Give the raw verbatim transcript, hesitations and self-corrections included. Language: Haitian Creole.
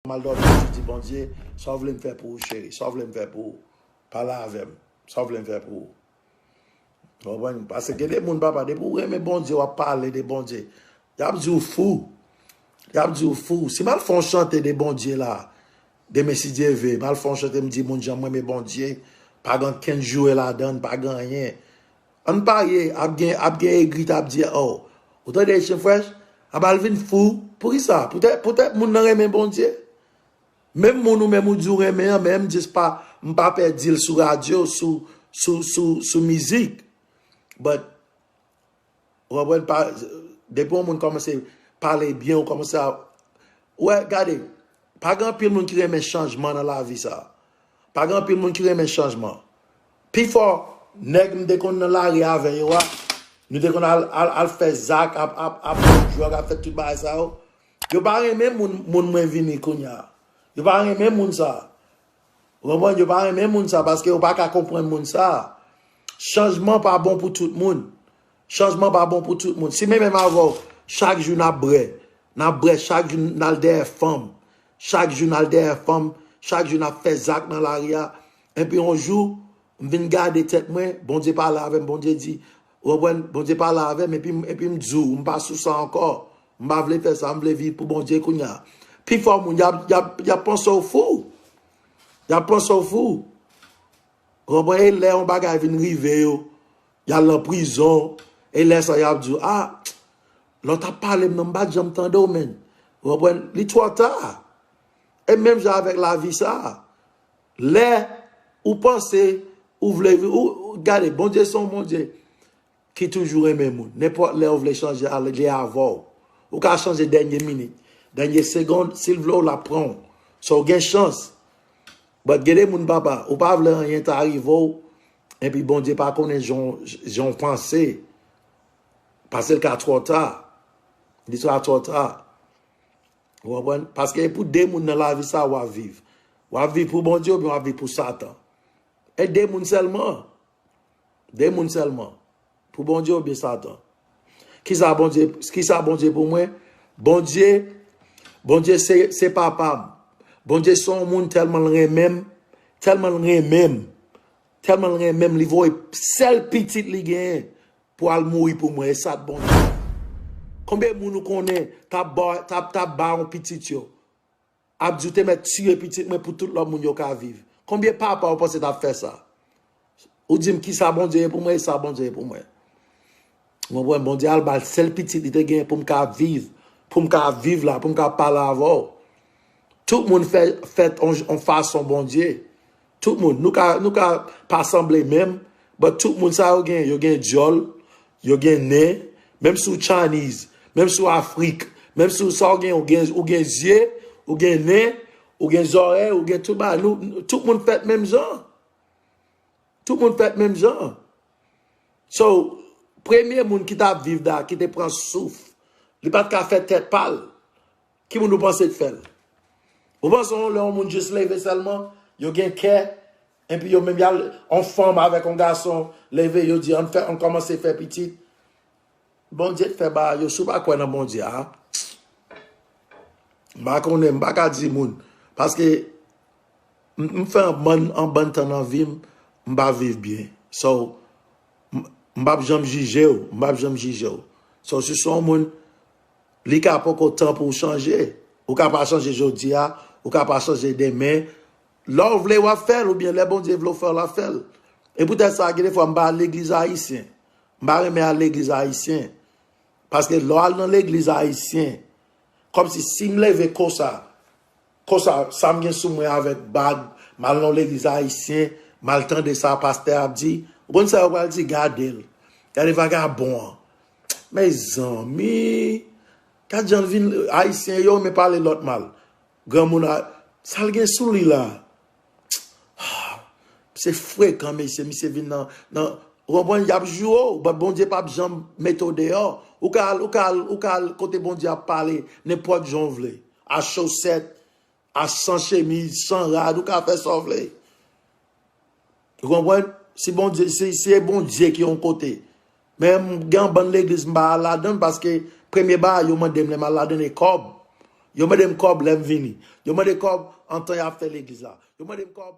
m al dòmi, m di, di Bondye, sa w vle m fè pou ou, cheri? Sa w vle m fè pou ou? Pale avè m. Sa w vle m fè pou ou? Ou konprann? Paske gen de moun, papa, depi w renmen Bondye, w ap pale de Bondye, y ap di w fou. Y ap di w fou. Si m al fè yon chante de Bondye la, demen, si Dye ve, m al fè yon chante, m di moun jan m renmen Bondye, pa gen okenn joure ladan l, pa gen anyen. Ann parye, ap gen, ap gen egri t ap di, oh, ou tande Haitian Fresh? Ap al vin fou. Poukisa? Poutèt, poutèt moun nan renmen Bondye. Menm moun ou menm ou di w renmen an, men m jis pa, m pa pè di l sou radyo, sou, sou, sou, sou mizik. But, ou konprann pa, depi yon moun kòmanse pale byen, ou kòmanse a, wè, gade, pa gen anpil moun ki renmen chanjman nan lavi sa. Pa gen anpil moun ki renmen chanjman. Pifò nèg m te konn nan lari avè yo a, nou te konn al, al, al fè zak, ap, ap, ap pran dwòg, ap fè tout bagay sa yo. Yo pa renmen moun, moun mwen vini kounye a. Yo pa renmen moun sa. Ou konprann? Yo pa renmen moun sa paske yo pa ka konprann moun sa. Chanjman pa bon pou tout moun. Chanjman pa bon pou tout moun. Si menm menm avè w, chak jou n ap bwè. N ap bwè, chak jou n al dèyè fanm. Chak jou n al dèyè fanm. Chak jou n ap fè zak nan lari a. Epi yon jou, m vin gade tèt mwen, Bondye pale avè m, Bondye di, ou konprann? Bondye pale avè m, epi, epi m di w, m pa sou sa ankò. M pa vle fè sa, m vle viv pou Bondye kounye a. Pifò moun, y ap, y ap, y ap panse w fou. Y ap panse w fou. Ou konprann? E lè yon bagay vin rive yo, y al nan prizon, e lè sa, y ap di w, ah, lè w t ap pale m nan, m pa t janm tande w, menn. Ou konprann? Li twò ta. E menm jan avèk lavi sa. Lè ou panse ou vle, ou, ou, gade, Bondye se yon Bondye ki toujou renmen moun. Nenpòt lè ou vle chanje, al, li avè w. Ou ka chanje dènye minit, dènye segonn, si l vle w, l ap pran w. So, w gen chans. But gen de moun, papa, ou pa vle anyen ta rive w, epi Bondye pa konnen jan w, jan w panse. Paske l ka twò ta. Li twò, twò ta. Ou konprann? Paske e pou de moun nan lavi sa w ap viv. W ap viv pou Bondye oubyen w ap viv pou Satan. E de moun sèlman. De moun sèlman. Pou Bondye oubyen Satan. Kisa Bondye, kisa Bondye pou mwen? Bondye, Bondye se, se papa m. Bondye se yon moun tèlman l renmen m, tèlman l renmen m, tèlman l renmen m, li voye sèl pitit li genyen pou al mouri pou mwen. E sa t Bondye. Konbyen moun ou konnen t ap ba, t ap, t ap ba yon pitit yo? Ap di w te mèt tiye pitit mwen pou tout lòt moun yo ka viv. Konbyen papa ou panse t ap fè sa? Ou di m kisa Bondye ye pou mwen, e sa Bondye ye pou mwen. Ou konprann? Bondye al ba l sèl pitit li te genyen pou m ka viv, pou m ka viv la, pou m ka pale avè w. Tout moun fè, fèt on, on fason Bondye. Tout moun, nou ka, nou ka pa sanble menm, but tout moun sa yo gen, yo gen dyòl, yo gen nen, menm si w Chinese, menm si w Afrik, menm si w sa w gen, ou gen, ou gen zye, ou gen nen, ou gen zòrèy, ou gen tout bagay. Nou, tout moun fèt menm jan. Tout moun fèt menm jan. So, premye moun ki t ap viv la, ki te pran souf, li pa t ka fè tèt pa l. Ki moun ou panse k fè l? Ou panse yon lè yon moun jis leve sèlman, yo gen kè, epi yo menm y al, yon fanm avèk yon gason leve, yo di, ann fè, ann kòmanse fè pitit. Bondye k fè bagay yo, si w pa kwè nan Bondye a, m pa konnen, m pa ka di moun. Paske m, m fè yon bann, yon bann tan nan vi m, m pa viv byen. So, m, m p ap janm jije w, m p ap janm jije w. So, si se yon moun, li ka poko tan pou w chanje. Ou ka pa chanje jodi a, ou ka pa chanje demen. Lè w vle, w ap fè l, oubyen lè Bondye vle w fè l, w ap fè l. E poutèt sa, gen de fwa, m pa al legliz ayisyen. M pa renmen al legliz ayisyen. Paske lè w al nan legliz ayisyen, kòmsi si m leve konsa, konsa, sa m gen sou mwen avèk bag, m al nan legliz ayisyen, m al tande sa pastè ap di, ou konn sa yo pral di, gade l. Gade vagabon an. Mezanmi, gad jan l vin, ayisyen yo renmen pale lòt mal. Granmoun a, sa l gen sou li la? Misye frekan, mesye, misye vin nan, nan, ou konprann, y ap joure w, but Bondye p ap janm mete w deyò. Ou ka al, ou ka al, ou ka al kote Bondye ap pale, nenpòt jan w vle. A chosèt, a san chemiz, san rad, ou ka fè sa w vle. Ou konprann? Si Bondye, si, si e Bondye ki yon kote. Men m gen yon bann legliz m pa al ladan l paske premye bagay yo mande m lè m al ladan l e kòb. Yo mande m kòb lè m vini. Yo mande kòb antan y ap fè legliz la. Yo mande m kòb